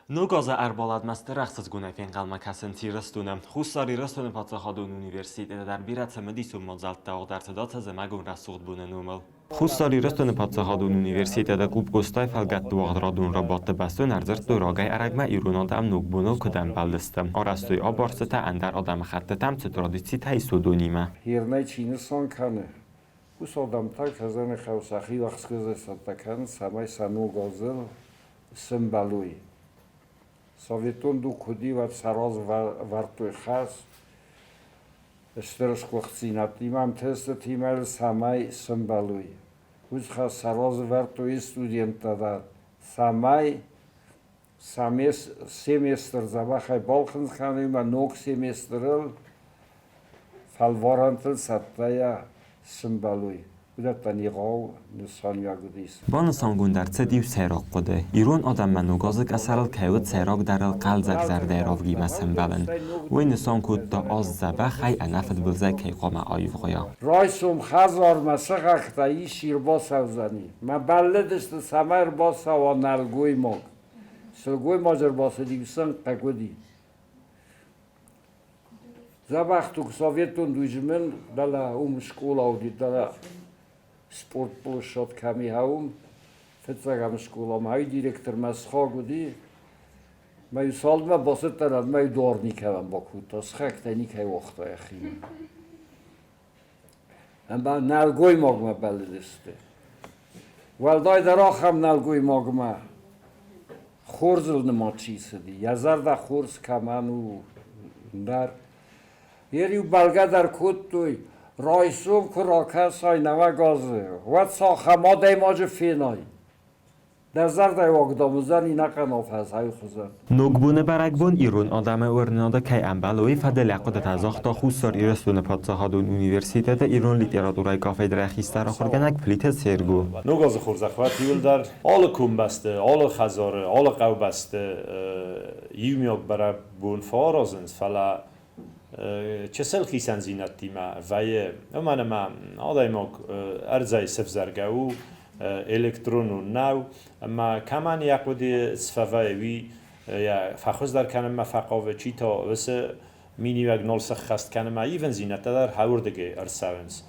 Ног азы ӕрбаладмӕ стыр ӕхсызгонӕй фенхъӕлмӕ кӕсынц Ирыстоны. Хуссар Ирыстоны паддзахадон университеты дӕр бирӕ цымыдисон мадзӕлттӕ уагъд ӕрцыд ацы зымӕгон рӕсугъд боны номыл. Хуссар Ирыстоны паддзахадон университеты клуб Къостайы фӕлгӕтты уагъд радон рабадты бӕстон ӕрдзырдтой рагӕй-ӕрӕгмӕ ирон адӕм ногбоныл куыд ӕмбӕлдысты, арӕзтой абарстытӕ ӕндӕр адӕмыхӕттытӕм цы традицитӕ ис, уыдонимӕ. Ирнӕй чи нысан кӕны, уыцы адӕмтӕ Казаны хъӕу сӕхи уӕхскуӕзӕй цӕттӕ кӕнынц, цӕмӕй сӕ ног азыл сӕмбӕлой. Советон дуг куыд и, уӕд сӕ разы хӕс стыр сгуыхтдзинӕдтимӕ, ӕнтыстытимӕ, цӕмӕй сӕмбӕлой. Уыцы хӕс сӕ разы вӕрдтой студенттӕ дӕр, цӕмӕй семестр дзӕбӕхӕй балхынцъ кӕной ӕмӕ ног семестрыл фӕлварӕнтыл цӕттӕйӕ сӕмбӕлой. Уыдӕттӕн егъау нысаниуӕг уыдис. Банысангонд ӕрцыд иу сӕйраг хъуыды: ирон адӕммӕ ногазы къӕсӕрыл кӕй уыд сӕйрагдӕрыл хъӕлдзӕг зӕрдӕйы равгимӕ сӕмбӕлын. Уый нысан кодта, аз дзӕбӕхӕй, ӕнӕфыдбылызӕй кӕй хъуамӕ аивгъуыйа. Райсом хӕдзармӕ сыхӕгтӕ исчи ӕрбацӕудзӕни. Мӕ бӕллыдысты, цӕмӕй ӕрбацӕуа нӕлгоймаг. Сылгоймаджы ӕрбацыд-иу сын хъыг уыди. Дзӕбӕх туг советон дуджы мын дӕлӕ уым скъола уыди, дӕлӕ спортплощадь кӕми уым, фыццӕгӕм скъоламӕ, ай директормӕ сыхаг уыди. Мӕ иу цалдмӕ бацыдтӕн ӕмӕ иу дуар никӕмӕн бакодта, сыхӕгтӕй никӕй уагъта йӕхимӕ. Ӕмӕ нӕлгоймагмӕ бӕллыдысты. Уӕлдайдӕр ахӕм нӕлгоймагмӕ, хорзыл нымад чи цыди, йӕ зӕрдӕ хорз кӕмӕн у, ӕндӕр. Йер-иу бӕлгӕ дӕр кодтой, райсом куы ракӕсай нӕуӕг азы, уӕд цахӕм адӕймаджы фенай. Дӕ зӕрдӕйы уагдон уыдзӕни ӕнӕхъӕн афӕдз хуызӕн. Ногбоны бӕрӕгбон ирон адӕмы уырнынады кӕй ӕмбӕлы, уый фӕдыл йӕ хъуыдытӕ загъта Хуссар Ирыстоны паддзахадон университеты ирон литературӕйы кафедрӕйы хистӕр ахуыргӕнӕг Плиты Серго. Ног азы хорзӕх уӕд иуылдӕр алы комбӕсты, алы хӕдзары, алы хъӕубӕсты иумиаг бӕрӕгбон фӕаразынц, фӕлӕ чысыл хицӕндзинӕдтимӕ вӕййы, уымӕн ӕмӕ адӕймаг ӕрдзӕй сывзӕргӕ у, электронон нӕу, ӕмӕ кӕмӕн йӕ хъуыды цы фӕвӕййы, уый йӕ фӕхуыздӕр кӕнынмӕ фӕхъавы, чи та уыцы миниуӕг нал сӕххӕст кӕны ӕмӕ ивындзинӕдтӕ дӕр хӕуырдыгӕй ӕрцӕуынц.